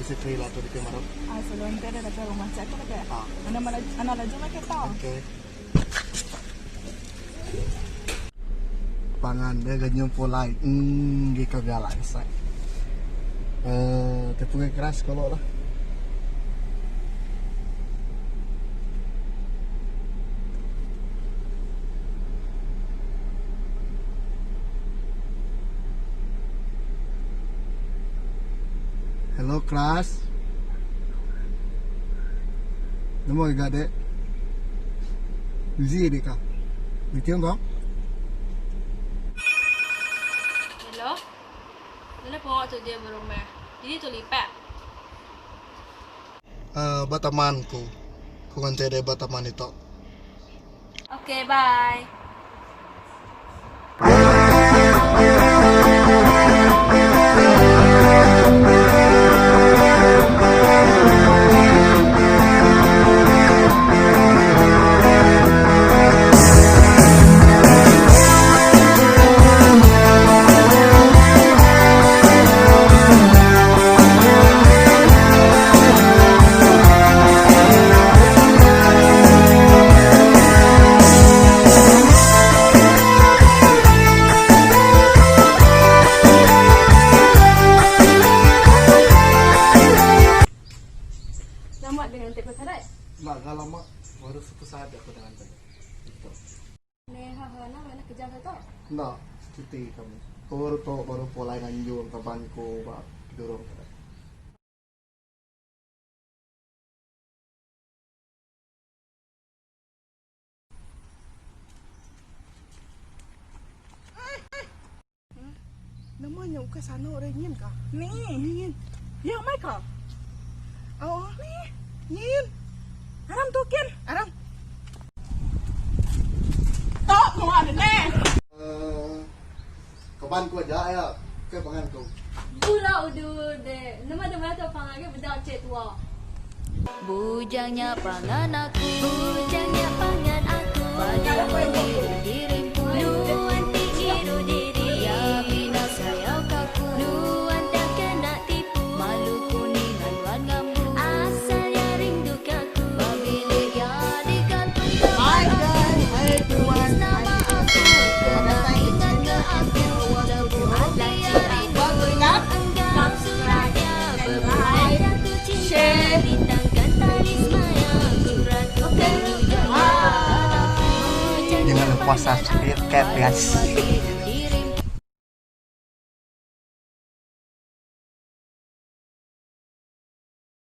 Bisi free lah tu dikena marap. Ah selalu enti ada datai rumah cak tu deh. Ah. Ana ana laju meh kereta. Okey. Pangan dia ga nyempu lai enggi ka galak isai. Eh tepung keras kalo lah. Hello class. Nemu giga dek. Busy dek ka. Meeting kau. Hello. Nene pengawa tu dia berumah. Dini tu lipat. Uh, ba taman ku. Ku nganti dek ba taman itu. Okay, bye. Lama dengan tik pasal Enggak, enggak lama. Baru satu saat aku dengan tadi. Itu. Enda, cuti kami. Ku baru tu baru pulai nganjung kaban ku ba Gedurong tadi. Nama nya ukai sanu ari nyin ka. Ni. Nyin. Ya mai ka. Oh, ni. Nyin. Aram tu kin. Aram. Tok mua ne. Uh, kaban ku aja ya. Ke pangan ku. Bula udu de. Nama nama tu pangan ke bedau cik tua. Bujangnya pangan aku Bujangnya pangan aku Padamu niru dirimu Nuan tiru diri Ya bina sayau kaku Nuan tak kena tipu Malu kuning haluan ngambu Asalnya rindu kaku Pabila ya digantung Hi guys, hi everyone. Nama aku Kena ingat ke aku Lebu hati ya rindu Enggak suratnya Berbulan jatuh cinta Bintangkan tali semaya Surat Jangan lupa subscribe guys.